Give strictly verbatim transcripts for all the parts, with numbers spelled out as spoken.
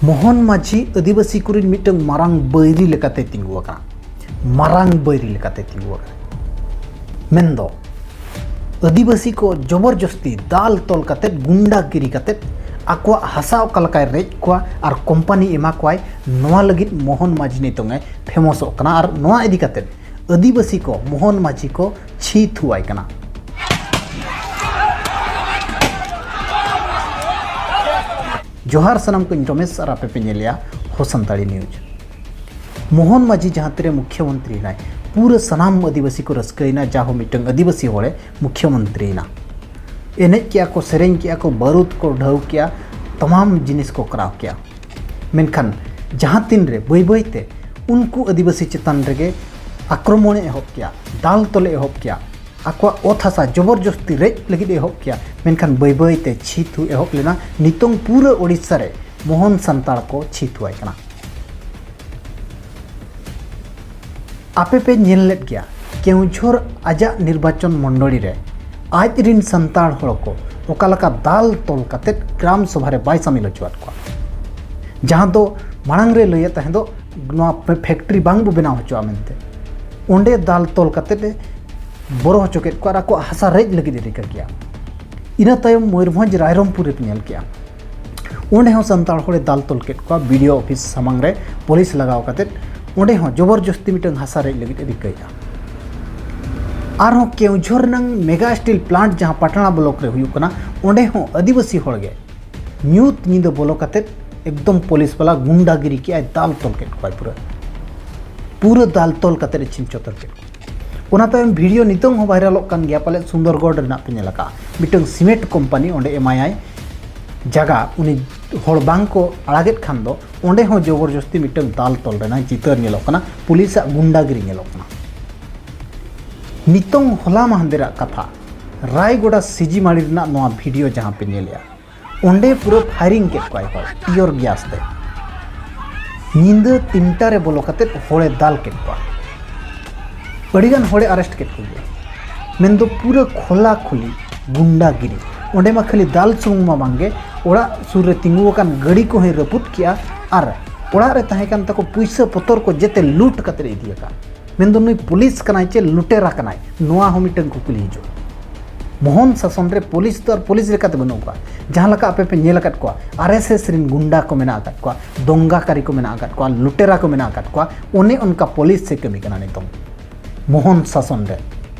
ᱢᱳᱦᱚᱱ ᱢᱟᱹᱡᱷᱤ ᱟᱹᱫᱤᱵᱟᱹᱥᱤ ᱠᱚᱨᱮᱱ ᱢᱤᱫᱴᱟᱝ ᱢᱟᱨᱟᱝ ᱵᱟᱹᱭᱨᱤ ᱞᱮᱠᱟᱛᱮ ᱛᱤᱸᱜᱩ ᱟᱠᱟᱱᱟ᱾ ᱢᱟᱨᱟᱝ ᱵᱟᱹᱭᱨᱤ ᱞᱮᱠᱟᱛᱮ ᱛᱤᱸᱜᱩ ᱟᱠᱟᱱᱟ᱾ ᱢᱮᱱᱫᱚ ᱟᱹᱫᱤᱵᱟᱹᱥᱤ ᱠᱚ ᱡᱚᱵᱚᱨ ᱡᱚᱥᱛᱤ ᱫᱟᱞ ᱛᱚᱞ ᱠᱟᱛᱮᱫ, ᱜᱩᱱᱰᱟᱜᱤᱨᱤ ᱠᱟᱛᱮᱫ ᱟᱠᱚᱣᱟᱜ ᱦᱟᱥᱟ ᱚᱠᱟ ᱞᱮᱠᱟᱭ ᱨᱮᱡ ᱠᱚᱣᱟ ᱟᱨ ᱠᱳᱢᱯᱟᱱᱤ ᱮᱢᱟ ᱠᱚᱣᱟᱭ, ᱱᱚᱣᱟ ᱞᱟᱹᱜᱤᱫ ᱢᱳᱦᱚᱱ ᱢᱟᱹᱡᱷᱤ ᱱᱤᱛᱚᱝ ᱮ ᱯᱷᱮᱢᱚᱥᱚᱜ ᱠᱟᱱᱟ᱾ ᱟᱨ ᱱᱚᱣᱟ ᱤᱫᱤ ᱠᱟᱛᱮᱫ ᱟᱹᱫᱤᱵᱟᱹᱥᱤ ᱠᱚ ᱢᱳᱦᱚᱱ ᱢᱟᱹᱡᱷᱤ ᱠᱚ ᱪᱷᱤ ᱛᱷᱩ ᱟᱭ ᱠᱟᱱᱟ᱾ ᱡᱚᱦᱟᱨ ᱥᱟᱱᱟᱢ ᱠᱚ, ᱤᱧ ᱨᱚᱢᱮᱥ ᱟᱨ ᱟᱯᱮ ᱯᱮ ᱧᱮᱞᱮᱜᱼᱟ ᱦᱳ ᱥᱟᱱᱛᱟᱲᱤ ᱱᱤᱭᱩᱡᱽ᱾ ᱢᱳᱦᱚᱱ ᱢᱟᱹᱡᱷᱤ ᱡᱟᱦᱟᱸ ᱛᱤᱨᱮ ᱢᱩᱠᱷᱭᱚᱢᱚᱱᱛᱨᱤ ᱮᱱᱟᱭ, ᱯᱩᱨᱟᱹ ᱥᱟᱱᱟᱢ ᱟᱹᱫᱤᱵᱟᱹᱥᱤ ᱠᱚ ᱨᱟᱹᱥᱠᱟᱹᱭᱮᱱᱟ, ᱡᱟᱦᱳ ᱢᱤᱫᱴᱟᱝ ᱟᱹᱫᱤᱵᱟᱹᱥᱤ ᱦᱚᱲᱮ ᱢᱩᱠᱷᱭᱚᱢᱚᱱᱛᱨᱤ ᱮᱱᱟ᱾ ᱮᱱᱮᱡ ᱠᱮᱜᱼᱟ ᱠᱚ, ᱥᱮᱨᱮᱧ ᱠᱮᱜᱼᱟ ᱠᱚ, ᱵᱟᱹᱨᱩᱫ ᱠᱚ ᱰᱷᱟᱹᱣ ᱠᱮᱜᱼᱟ, ᱛᱟᱢᱟᱢ ᱡᱤᱱᱤᱥ ᱠᱚ ᱠᱚᱨᱟᱣ ᱠᱮᱜᱼᱟ᱾ ᱢᱮᱱᱠᱷᱟᱱ ᱡᱟᱦᱟᱸ ᱛᱤᱱ ᱨᱮ ᱵᱟᱹᱭ ᱵᱟᱹᱭ ᱛᱮ ᱩᱱᱠᱩ ᱟᱹᱫᱤᱵᱟᱹᱥᱤ ᱪᱮᱛᱟᱱ ᱨᱮᱜᱮ ᱟᱠᱨᱚᱢᱚᱬᱮ ᱮᱦᱚᱵ ᱠᱮᱜᱼᱟ, ᱫᱟᱞ ᱛᱚᱞᱮ ᱮᱦᱚᱵ ᱠᱮᱜᱼᱟ, ᱟᱠᱚᱣᱟᱜ ᱚᱛ ᱦᱟᱥᱟ ᱡᱚᱵᱚᱨ ᱡᱚᱥᱛᱤ ᱨᱮᱡ ᱞᱟᱹᱜᱤᱫ ᱮ ᱮᱦᱚᱵ ᱠᱮᱜᱼᱟ᱾ ᱢᱮᱱᱠᱷᱟᱱ ᱵᱟᱹᱭ ᱵᱟᱹᱭ ᱛᱮ ᱪᱷᱤ ᱛᱷᱩ ᱮᱦᱚᱵ ᱞᱮᱱᱟ᱾ ᱱᱤᱛᱚᱝ ᱯᱩᱨᱟᱹ ᱳᱰᱤᱥᱟ ᱨᱮ ᱢᱳᱦᱚᱱ ᱥᱟᱱᱛᱟᱲ ᱠᱚ ᱪᱷᱤ ᱛᱷᱩ ᱟᱭ ᱠᱟᱱᱟ᱾ ᱟᱯᱮ ᱯᱮ ᱧᱮᱞ ᱞᱮᱫ ᱜᱮᱭᱟ, ᱠᱮᱣᱡᱷᱚᱨ ᱟᱡᱟᱜ ᱱᱤᱨᱵᱟᱪᱚᱱ ᱢᱚᱱᱰᱚᱞᱤ ᱨᱮ ᱟᱡ ᱨᱤᱱ ᱥᱟᱱᱛᱟᱲ ᱦᱚᱲ ᱠᱚ ᱚᱠᱟ ᱞᱮᱠᱟ ᱫᱟᱞ ᱛᱚᱞ ᱠᱟᱛᱮᱫ ᱜᱨᱟᱢ ᱥᱚᱵᱷᱟ ᱨᱮ ᱵᱟᱭ ᱥᱟᱢᱤᱞ ᱦᱚᱪᱚᱣᱟᱫ ᱠᱚᱣᱟ, ᱡᱟᱦᱟᱸ ᱫᱚ ᱢᱟᱲᱟᱝ ᱨᱮ ᱞᱟᱹᱭᱮᱫ ᱛᱟᱦᱮᱸ ᱫᱚ ᱱᱚᱣᱟ ᱯᱷᱮᱠᱴᱨᱤ ᱵᱟᱝ ᱵᱚ ᱵᱮᱱᱟᱣ ᱦᱚᱪᱚᱣᱟᱜᱼᱟ ᱢᱮᱱᱛᱮ᱾ ᱚᱸᱰᱮ ᱫᱟᱞ ᱛᱚᱞ ᱠᱟᱛᱮᱫ ᱮ ᱵᱚᱨᱚ ᱦᱚᱪᱚ ᱠᱮᱫ ᱠᱚᱣᱟ ᱟᱨ ᱟᱠᱚᱣᱟᱜ ᱦᱟᱥᱟ ᱨᱮᱡ ᱞᱟᱹᱜᱤᱫ ᱮ ᱨᱤᱠᱟᱹ ᱠᱮᱜᱼᱟ᱾ ᱤᱱᱟᱹ ᱛᱟᱭᱚᱢ ᱢᱚᱭᱩᱨᱵᱷᱚᱸᱡᱽ ᱨᱟᱭᱨᱚᱝᱯᱩᱨ ᱨᱮᱯᱮ ᱧᱮᱞ ᱠᱮᱜᱼᱟ, ᱚᱸᱰᱮ ᱦᱚᱸ ᱥᱟᱱᱛᱟᱲ ᱦᱚᱲᱮ ᱫᱟᱞ ᱛᱚᱞ ᱠᱮᱫ ᱠᱚᱣᱟ ᱵᱤ ᱰᱤ ᱳ ᱚᱯᱷᱤᱥ ᱥᱟᱢᱟᱝ ᱨᱮ ᱯᱩᱞᱤᱥ ᱞᱟᱜᱟᱣ ᱠᱟᱛᱮᱫ᱾ ᱚᱸᱰᱮ ᱦᱚᱸ ᱡᱚᱵᱚᱨ ᱡᱚᱥᱛᱤ ᱢᱤᱫᱴᱟᱝ ᱦᱟᱥᱟ ᱨᱮᱡ ᱞᱟᱹᱜᱤᱫ ᱮ ᱨᱤᱠᱟᱹᱭᱮᱫᱼᱟ᱾ ᱟᱨᱦᱚᱸ ᱠᱮᱣᱡᱷᱚᱨ ᱨᱮᱱᱟᱝ ᱢᱮᱜᱟ ᱥᱴᱤᱞ ᱯᱞᱟᱱᱴ ᱡᱟᱦᱟᱸ ᱯᱟᱴᱱᱟ ᱵᱞᱚᱠ ᱨᱮ ᱦᱩᱭᱩᱜ ᱠᱟᱱᱟ, ᱚᱸᱰᱮ ᱦᱚᱸ ᱟᱹᱫᱤᱵᱟᱹᱥᱤ ᱦᱚᱲ ᱜᱮ ᱧᱩᱛ ᱧᱤᱫᱟᱹ ᱵᱚᱞᱚ ᱠᱟᱛᱮᱫ ᱮᱠᱫᱚᱢ ᱯᱩᱞᱤᱥ ᱵᱟᱞᱟ ᱜᱩᱱᱰᱟᱜᱤᱨᱤ ᱠᱮᱜᱼᱟᱭ, ᱫᱟᱞ ᱛᱚᱞ ᱠᱮᱫ ᱠᱚᱣᱟᱭ ᱯᱩᱨᱟᱹ᱾ ᱯᱩᱨᱟᱹ ᱫᱟᱞ ᱛᱚᱞ ᱠᱟᱛᱮᱫ ᱮ ᱪᱷᱤᱝ ᱪᱷᱚᱛᱚᱨ ᱠᱮᱫ ᱠᱚᱣᱟ᱾ ᱚᱱᱟ ᱛᱟᱭᱚᱢ ᱵᱷᱤᱰᱤᱭᱳ ᱱᱤᱛᱚᱝ ᱦᱚᱸ ᱵᱷᱟᱭᱨᱟᱞᱚᱜ ᱠᱟᱱ ᱜᱮᱭᱟ, ᱯᱟᱞᱮᱫ ᱥᱩᱱᱫᱚᱨᱜᱚᱲ ᱨᱮᱱᱟᱜ ᱯᱮ ᱧᱮᱞ ᱟᱠᱟᱫᱼᱟ᱾ ᱢᱤᱫᱴᱟᱝ ᱥᱤᱢᱮᱱᱴ ᱠᱳᱢᱯᱟᱱᱤ ᱚᱸᱰᱮ ᱮᱢᱟᱭᱟᱭ ᱡᱟᱭᱜᱟ, ᱩᱱᱤ ᱦᱚᱲ ᱵᱟᱝ ᱠᱚ ᱟᱲᱟᱜᱮᱫ ᱠᱷᱟᱱ ᱫᱚ ᱚᱸᱰᱮ ᱦᱚᱸ ᱡᱚᱵᱚᱨ ᱡᱚᱥᱛᱤ ᱢᱤᱫᱴᱟᱝ ᱫᱟᱞ ᱛᱚᱞ ᱨᱮᱱᱟᱜ ᱪᱤᱛᱟᱹᱨ ᱧᱮᱞᱚᱜ ᱠᱟᱱᱟ, ᱯᱩᱞᱤᱥᱟᱜ ᱜᱩᱱᱰᱟᱜᱤᱨᱤ ᱧᱮᱞᱚᱜ ᱠᱟᱱᱟ᱾ ᱱᱤᱛᱚᱝ ᱦᱚᱞᱟ ᱢᱟᱦᱫᱮᱨᱟᱜ ᱠᱟᱛᱷᱟ, ᱨᱟᱭᱜᱚᱰᱟ ᱥᱤᱡᱤᱢᱟᱲᱤ ᱨᱮᱱᱟᱜ ᱱᱚᱣᱟ ᱵᱷᱤᱰᱤᱭᱳ ᱡᱟᱦᱟᱸ ᱯᱮ ᱧᱮᱞᱮᱜᱼᱟ, ᱚᱸᱰᱮ ᱯᱩᱨᱟᱹ ᱯᱷᱟᱭᱨᱤᱝ ᱠᱮᱫ ᱠᱚᱣᱟᱭ ᱦᱚᱲ ᱴᱤᱭᱚᱨ ᱜᱮᱥ ᱛᱮ᱾ ᱧᱤᱫᱟᱹ ᱛᱤᱱᱴᱟ ᱨᱮ ᱵᱚᱞᱚ ᱠᱟᱛᱮᱫ ᱦᱚᱲᱮ ᱫᱟᱞ ᱠᱮᱫ ᱠᱚᱣᱟ᱾ ᱟᱹᱰᱤᱜᱟᱱ ᱦᱚᱲᱮ ᱟᱨᱮᱥᱴ ᱠᱮᱫ ᱠᱚᱜᱮᱭᱟ᱾ ᱢᱮᱱᱫᱚ ᱯᱩᱨᱟᱹ ᱠᱷᱚᱞᱟ ᱠᱷᱩᱞᱤ ᱜᱩᱱᱰᱟᱜᱤᱨᱤ᱾ ᱚᱸᱰᱮ ᱢᱟ ᱠᱷᱟᱹᱞᱤ ᱫᱟᱞ ᱥᱩᱢᱩᱝ ᱢᱟ ᱵᱟᱝᱜᱮ, ᱚᱲᱟᱜ ᱥᱩᱨ ᱨᱮ ᱛᱤᱸᱜᱩ ᱟᱠᱟᱱ ᱜᱟᱹᱰᱤ ᱠᱚᱦᱚᱸᱭ ᱨᱟᱹᱯᱩᱫ ᱠᱮᱜᱼᱟ ᱟᱨ ᱚᱲᱟᱜ ᱨᱮ ᱛᱟᱦᱮᱸ ᱠᱟᱱ ᱛᱟᱠᱚ ᱯᱩᱭᱥᱟᱹ ᱯᱚᱛᱚᱨ ᱠᱚ ᱡᱮᱛᱮ ᱞᱩᱴ ᱠᱟᱛᱮ ᱮ ᱤᱫᱤ ᱟᱠᱟᱫ᱾ ᱢᱮᱱᱫᱚ ᱱᱩᱭ ᱯᱩᱞᱤᱥ ᱠᱟᱱᱟᱭ ᱪᱮ ᱞᱩᱴᱮᱨᱟ ᱠᱟᱱᱟᱭ, ᱱᱚᱣᱟ ᱦᱚᱸ ᱢᱤᱫᱴᱟᱝ ᱠᱩᱠᱞᱤ ᱦᱤᱡᱩᱜᱼᱟ᱾ ᱢᱳᱦᱚᱱ ᱥᱟᱥᱚᱱ ᱨᱮ ᱯᱩᱞᱤᱥ ᱫᱚ ᱟᱨ ᱯᱩᱞᱤᱥ ᱞᱮᱠᱟᱛᱮ ᱵᱟᱹᱱᱩᱜ ᱠᱚᱣᱟ᱾ ᱡᱟᱦᱟᱸ ᱞᱮᱠᱟ ᱟᱯᱮ ᱯᱮ ᱧᱮᱞ ᱟᱠᱟᱫ ᱠᱚᱣᱟ, ᱟᱨ ᱮᱥ ᱮᱥ ᱨᱮᱱ ᱜᱩᱱᱰᱟ ᱠᱚ ᱢᱮᱱᱟᱜ ᱟᱠᱟᱫ ᱠᱚᱣᱟ, ᱫᱚᱝᱜᱟᱠᱟᱨᱤ ᱠᱚ ᱢᱮᱱᱟᱜ ᱟᱠᱟᱫ ᱠᱚᱣᱟ, ᱞᱩᱴᱮᱨᱟ ᱠᱚ ᱢᱮᱱᱟᱜ ᱟᱠᱟᱫ ᱠᱚᱣᱟ, ᱚᱱᱮ ᱚᱱᱠᱟ ᱯᱩᱞᱤᱥ ᱮ ᱠᱟᱹᱢᱤ ᱠᱟᱱᱟ ᱱᱤᱛᱚᱝ ᱢᱳᱦᱚᱱ ᱥᱟᱥᱚᱱ ᱨᱮ,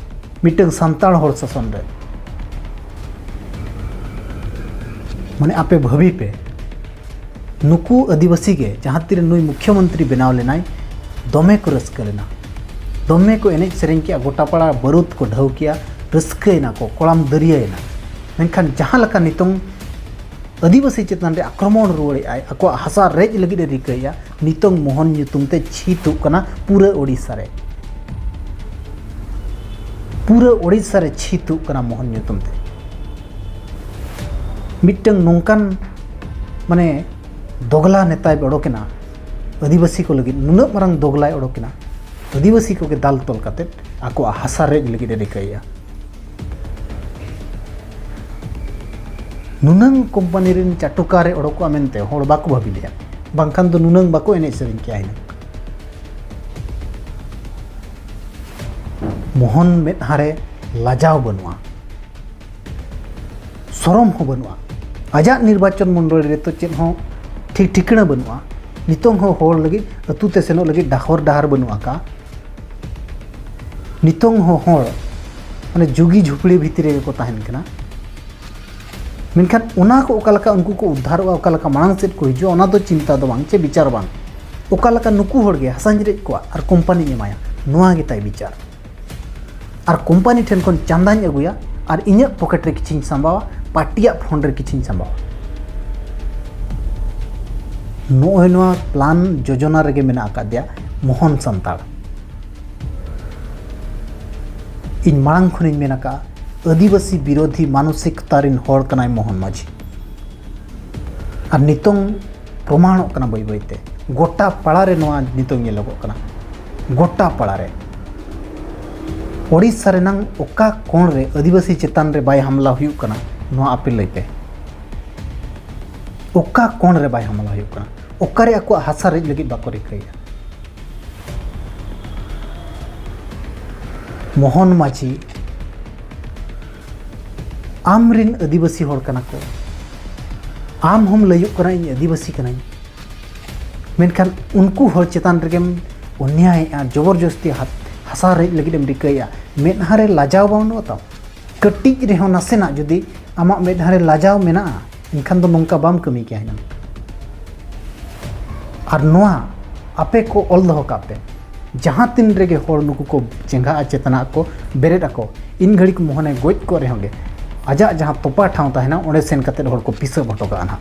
ᱢᱤᱫᱴᱟᱝ ᱥᱟᱱᱛᱟᱲ ᱦᱚᱲ ᱥᱟᱥᱚᱱ ᱨᱮ᱾ ᱢᱟᱱᱮ ᱟᱯᱮ ᱵᱷᱟᱹᱵᱤ ᱯᱮ, ᱱᱩᱠᱩ ᱟᱹᱫᱤᱵᱟᱹᱥᱤ ᱜᱮ ᱡᱟᱦᱟᱸ ᱛᱤᱨᱮ ᱱᱩᱭ ᱢᱩᱠᱷᱭᱚᱢᱚᱱᱛᱨᱤ ᱵᱮᱱᱟᱣ ᱞᱮᱱᱟᱭ, ᱫᱚᱢᱮ ᱠᱚ ᱨᱟᱹᱥᱠᱟᱹ ᱞᱮᱱᱟ, ᱫᱚᱢᱮ ᱠᱚ ᱮᱱᱮᱡ ᱥᱮᱨᱮᱧ ᱠᱮᱜᱼᱟ, ᱜᱚᱴᱟ ᱯᱟᱲᱟ ᱵᱟᱹᱨᱩᱫ ᱠᱚ ᱰᱷᱟᱹᱣ ᱠᱮᱜᱼᱟ, ᱨᱟᱹᱥᱠᱟᱹᱭᱮᱱᱟ ᱠᱚ, ᱠᱚᱲᱟᱢ ᱫᱟᱹᱨᱭᱟᱹᱭᱮᱱᱟ᱾ ᱢᱮᱱᱠᱷᱟᱱ ᱡᱟᱦᱟᱸ ᱞᱮᱠᱟ ᱱᱤᱛᱚᱝ ᱟᱹᱫᱤᱵᱟᱹᱥᱤ ᱪᱮᱛᱟᱱ ᱨᱮ ᱟᱠᱨᱚᱢᱚᱱ ᱨᱩᱣᱟᱹᱲᱮᱫ ᱟᱭ, ᱟᱠᱚᱣᱟᱜ ᱦᱟᱥᱟ ᱨᱮᱡ ᱞᱟᱹᱜᱤᱫ ᱮ ᱨᱤᱠᱟᱹᱭᱮᱫᱼᱟ, ᱱᱤᱛᱚᱝ ᱢᱳᱦᱚᱱ ᱧᱩᱛᱩᱢ ᱛᱮ ᱪᱷᱤ ᱛᱩᱜ ᱠᱟᱱᱟ ᱯᱩᱨᱟᱹ ᱳᱰᱤᱥᱟ ᱨᱮ᱾ ᱯᱩᱨᱟᱹ ᱳᱰᱤᱥᱟ ᱨᱮ ᱪᱷᱤ ᱛᱩᱜ ᱠᱟᱱᱟ ᱢᱳᱦᱚᱱ ᱧᱩᱛᱩᱢ ᱛᱮ᱾ ᱢᱤᱫᱴᱟᱝ ᱱᱚᱝᱠᱟᱱ ᱢᱟᱱᱮ ᱫᱚᱜᱽᱞᱟ ᱱᱮᱛᱟᱭ ᱚᱰᱚᱠᱮᱱᱟ ᱟᱹᱫᱤᱵᱟᱹᱥᱤ ᱠᱚ ᱞᱟᱹᱜᱤᱫ, ᱱᱩᱱᱟᱹᱜ ᱢᱟᱨᱟᱝ ᱫᱚᱜᱽᱞᱟᱭ ᱚᱰᱚᱠᱮᱱᱟ, ᱟᱹᱫᱤᱵᱟᱹᱥᱤ ᱠᱚᱜᱮ ᱫᱟᱞ ᱛᱚᱞ ᱠᱟᱛᱮᱫ ᱟᱠᱚᱣᱟᱜ ᱦᱟᱥᱟ ᱨᱮᱡ ᱞᱟᱹᱜᱤᱫ ᱮ ᱨᱤᱠᱟᱹᱭᱮᱫᱼᱟ᱾ ᱱᱩᱱᱟᱹᱝ ᱠᱳᱢᱯᱟᱱᱤ ᱨᱮᱱ ᱪᱟᱴᱩᱠᱟᱨᱮ ᱚᱰᱚᱠᱚᱜᱼᱟ ᱢᱮᱱᱛᱮ ᱦᱚᱲ ᱵᱟᱠᱚ ᱵᱷᱟᱹᱵᱤ ᱞᱮᱫᱼᱟ, ᱵᱟᱝᱠᱷᱟᱱ ᱫᱚ ᱱᱩᱱᱟᱹᱝ ᱵᱟᱠᱚ ᱮᱱᱮᱡ ᱥᱮᱨᱮᱧ ᱠᱮᱭᱟ ᱦᱤᱱᱟᱹᱝ᱾ ᱢᱳᱦᱚᱱ ᱢᱮᱫᱦᱟ ᱨᱮ ᱞᱟᱡᱟᱣ ᱵᱟᱹᱱᱩᱜᱼᱟ, ᱥᱚᱨᱚᱢ ᱦᱚᱸ ᱵᱟᱹᱱᱩᱜᱼᱟ᱾ ᱟᱡᱟᱜ ᱱᱤᱨᱵᱟᱪᱚᱱ ᱢᱚᱱᱰᱚᱞᱤ ᱨᱮᱛᱚ ᱪᱮᱫ ᱦᱚᱸ ᱴᱷᱤᱠ ᱴᱷᱤᱠᱟᱹᱬᱟ ᱵᱟᱹᱱᱩᱜᱼᱟ᱾ ᱱᱤᱛᱚᱝ ᱦᱚᱸ ᱦᱚᱲ ᱞᱟᱹᱜᱤᱫ, ᱟᱹᱛᱩ ᱛᱮ ᱥᱮᱱᱚᱜ ᱞᱟᱹᱜᱤᱫ ᱰᱟᱦᱚᱨ ᱰᱟᱦᱟᱨ ᱵᱟᱹᱱᱩᱜ ᱟᱠᱟᱫᱼᱟ᱾ ᱱᱤᱛᱚᱝ ᱦᱚᱸ ᱦᱚᱲ ᱢᱟᱱᱮ ᱡᱩᱜᱤ ᱡᱷᱩᱯᱲᱤ ᱵᱷᱤᱛᱤᱨ ᱨᱮᱜᱮ ᱠᱚ ᱛᱟᱦᱮᱱ ᱠᱟᱱᱟ᱾ ᱢᱮᱱᱠᱷᱟᱱ ᱚᱱᱟ ᱠᱚ ᱚᱠᱟ ᱞᱮᱠᱟ ᱩᱱᱠᱩ ᱠᱚ ᱩᱫᱽᱫᱷᱟᱨᱚᱜᱼᱟ, ᱚᱠᱟ ᱞᱮᱠᱟ ᱢᱟᱲᱟᱝ ᱥᱮᱫ ᱠᱚ ᱦᱤᱡᱩᱜᱼᱟ, ᱚᱱᱟ ᱫᱚ ᱪᱤᱱᱛᱟ ᱫᱚ ᱵᱟᱝ ᱪᱮ ᱵᱤᱪᱟᱨ ᱵᱟᱝ᱾ ᱚᱠᱟ ᱞᱮᱠᱟ ᱱᱩᱠᱩ ᱦᱚᱲ ᱜᱮ ᱦᱟᱥᱟᱧ ᱨᱮᱡ ᱠᱚᱣᱟ ᱟᱨ ᱠᱳᱢᱯᱟᱱᱤᱧ ᱮᱢᱟᱭᱟ, ᱱᱚᱣᱟ ᱜᱮ ᱛᱟᱭ ᱵᱤᱪᱟᱨ᱾ ᱟᱨ ᱠᱳᱢᱯᱟᱱᱤ ᱴᱷᱮᱱ ᱠᱷᱚᱱ ᱪᱟᱸᱫᱟᱧ ᱟᱹᱜᱩᱭᱟ ᱟᱨ ᱤᱧᱟᱹᱜ ᱯᱚᱠᱮᱴ ᱨᱮ ᱠᱤᱪᱷᱤᱧ ᱥᱟᱢᱵᱟᱣᱟ, ᱯᱟᱨᱴᱤᱭᱟᱜ ᱯᱷᱚᱱᱰ ᱨᱮ ᱠᱤᱪᱷᱤᱧ ᱥᱟᱢᱵᱟᱣᱟ᱾ ᱱᱚᱜᱼᱚᱭ ᱱᱚᱣᱟ ᱯᱞᱟᱱ ᱡᱳᱡᱚᱱᱟ ᱨᱮᱜᱮ ᱢᱮᱱᱟᱜ ᱟᱠᱟᱫᱮᱭᱟ ᱢᱳᱦᱚᱱ ᱥᱟᱱᱛᱟᱲ᱾ ᱤᱧ ᱢᱟᱲᱟᱝ ᱠᱷᱚᱱᱤᱧ ᱢᱮᱱ ᱟᱠᱟᱫᱼᱟ, ᱟᱹᱫᱤᱵᱟᱹᱥᱤ ᱵᱤᱨᱳᱫᱷᱤ ᱢᱟᱱᱚᱥᱤᱠᱛᱟ ᱨᱮᱱ ᱦᱚᱲ ᱠᱟᱱᱟᱭ ᱢᱳᱦᱚᱱ ᱢᱟᱹᱡᱷᱤ᱾ ᱟᱨ ᱱᱤᱛᱚᱝ ᱯᱨᱚᱢᱟᱬᱚᱜ ᱠᱟᱱᱟ ᱵᱟᱹᱭ ᱵᱟᱹᱭᱛᱮ, ᱜᱚᱴᱟ ᱯᱟᱲᱟ ᱨᱮ ᱱᱚᱣᱟ ᱱᱤᱛᱚᱝ ᱧᱮᱞᱚᱜᱚᱜ ᱠᱟᱱᱟ᱾ ᱜᱚᱴᱟ ᱯᱟᱲᱟ ᱨᱮ, ᱳᱰᱤᱥᱟ ᱨᱮᱱᱟᱝ ᱚᱠᱟ ᱠᱚᱬ ᱨᱮ ᱟᱹᱫᱤᱵᱟᱹᱥᱤ ᱪᱮᱛᱟᱱ ᱨᱮ ᱵᱟᱭ ᱦᱟᱢᱞᱟ ᱦᱩᱭᱩᱜ ᱠᱟᱱᱟ, ᱱᱚᱣᱟ ᱟᱯᱮ ᱞᱟᱹᱭ ᱯᱮ᱾ ᱚᱠᱟ ᱠᱚᱬ ᱨᱮ ᱵᱟᱭ ᱦᱟᱢᱞᱟ ᱦᱩᱭᱩᱜ ᱠᱟᱱᱟ? ᱚᱠᱟᱨᱮ ᱟᱠᱚᱣᱟᱜ ᱦᱟᱥᱟ ᱨᱮᱡ ᱞᱟᱹᱜᱤᱫ ᱵᱟᱠᱚ ᱨᱤᱠᱟᱹᱭᱮᱫᱟ? ᱢᱳᱦᱚᱱ ᱢᱟᱹᱡᱷᱤ, ᱟᱢ ᱨᱤᱱ ᱟᱹᱫᱤᱵᱟᱹᱥᱤ ᱦᱚᱲ ᱠᱟᱱᱟ ᱠᱚ, ᱟᱢ ᱦᱚᱸᱢ ᱞᱟᱹᱭᱚᱜ ᱠᱟᱱᱟ ᱤᱧ ᱟᱹᱫᱤᱵᱟᱹᱥᱤ ᱠᱟᱹᱱᱟᱹᱧ, ᱢᱮᱱᱠᱷᱟᱱ ᱩᱱᱠᱩ ᱦᱚᱲ ᱪᱮᱛᱟᱱ ᱨᱮᱜᱮᱢ ᱚᱱᱱᱭᱟᱭᱮᱫᱼᱟ, ᱡᱚᱵᱚᱨᱡᱚᱥᱛᱤ ᱦᱟᱛ-, ᱦᱟᱥᱟ ᱨᱮᱡ ᱞᱟᱹᱜᱤᱫ ᱮᱢ ᱨᱤᱠᱟᱹᱭᱮᱫᱼᱟ᱾ ᱢᱮᱫᱦᱟ ᱨᱮ ᱞᱟᱡᱟᱣ ᱵᱟᱹᱱᱩᱜᱼᱟ ᱛᱟᱢ? ᱠᱟᱹᱴᱤᱡ ᱨᱮᱦᱚᱸ ᱱᱟᱥᱮᱱᱟᱜ ᱡᱩᱫᱤ ᱟᱢᱟᱜ ᱢᱮᱫᱦᱟ ᱨᱮ ᱞᱟᱡᱟᱣ ᱢᱮᱱᱟᱜᱼᱟ, ᱮᱱᱠᱷᱟᱱ ᱫᱚ ᱱᱚᱝᱠᱟ ᱵᱟᱢ ᱠᱟᱹᱢᱤ ᱠᱮᱭᱟ ᱦᱩᱱᱟᱹᱝ᱾ ᱟᱨ ᱱᱚᱣᱟ ᱟᱯᱮ ᱠᱚ ᱚᱞ ᱫᱚᱦᱚ ᱠᱟᱜ ᱯᱮ, ᱡᱟᱦᱟᱸ ᱛᱤᱱ ᱨᱮᱜᱮ ᱦᱚᱲ ᱱᱩᱠᱩ ᱠᱚ ᱪᱮᱸᱜᱷᱟᱜᱼᱟ, ᱪᱮᱛᱱᱟᱜ ᱟᱠᱚ, ᱵᱮᱨᱮᱫ ᱟᱠᱚ, ᱤᱱ ᱜᱷᱟᱹᱲᱤᱡ ᱢᱳᱦᱚᱱᱮ ᱜᱚᱡ ᱠᱚᱜ ᱨᱮᱦᱚᱸ ᱜᱮ, ᱟᱡᱟᱜ ᱡᱟᱦᱟᱸ ᱛᱚᱯᱟ ᱴᱷᱟᱶ ᱛᱟᱦᱮᱱᱟ, ᱚᱸᱰᱮ ᱥᱮᱱ ᱠᱟᱛᱮᱫ ᱦᱚᱲ ᱠᱚ ᱯᱤᱥᱟᱹᱵ ᱦᱚᱴᱚ ᱠᱟᱜᱼᱟ ᱱᱟᱦᱟᱜ᱾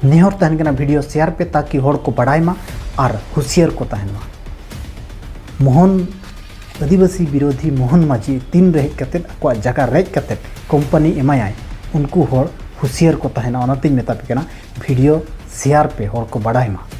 ᱱᱮᱦᱚᱨ ᱛᱟᱦᱮᱱ ᱠᱟᱱᱟ, video share ᱯᱮ, ᱛᱟᱠᱤ ᱦᱚᱲ ᱠᱚ ᱵᱟᱰᱟᱭ ᱢᱟ ᱟᱨ ᱦᱩᱥᱤᱭᱟᱹᱨ ᱠᱚ ᱛᱟᱦᱮᱱ ᱢᱟ᱾ ᱢᱳᱦᱚᱱ, ᱟᱹᱫᱤᱵᱟᱹᱥᱤ ᱵᱤᱨᱳᱫᱷᱤ ᱢᱳᱦᱚᱱ ᱢᱟᱹᱡᱷᱤ ᱛᱤᱱ ᱨᱮ ᱦᱮᱡ ᱠᱟᱛᱮᱫ ᱟᱠᱚᱣᱟᱜ ᱡᱟᱭᱜᱟ ᱨᱮᱡ ᱠᱟᱛᱮᱫ ᱠᱳᱢᱯᱟᱱᱤ ᱮᱢᱟᱭᱟᱭ, ᱩᱱᱠᱩ ᱦᱚᱲ ᱦᱩᱥᱤᱭᱟᱹᱨ ᱠᱚ ᱛᱟᱦᱮᱱᱟ᱾ ᱚᱱᱟᱛᱤᱧ ᱢᱮᱛᱟ ᱯᱮ ᱠᱟᱱᱟ, video share ᱯᱮ, ᱦᱚᱲ ᱠᱚ ᱵᱟᱰᱟᱭ ᱢᱟ᱾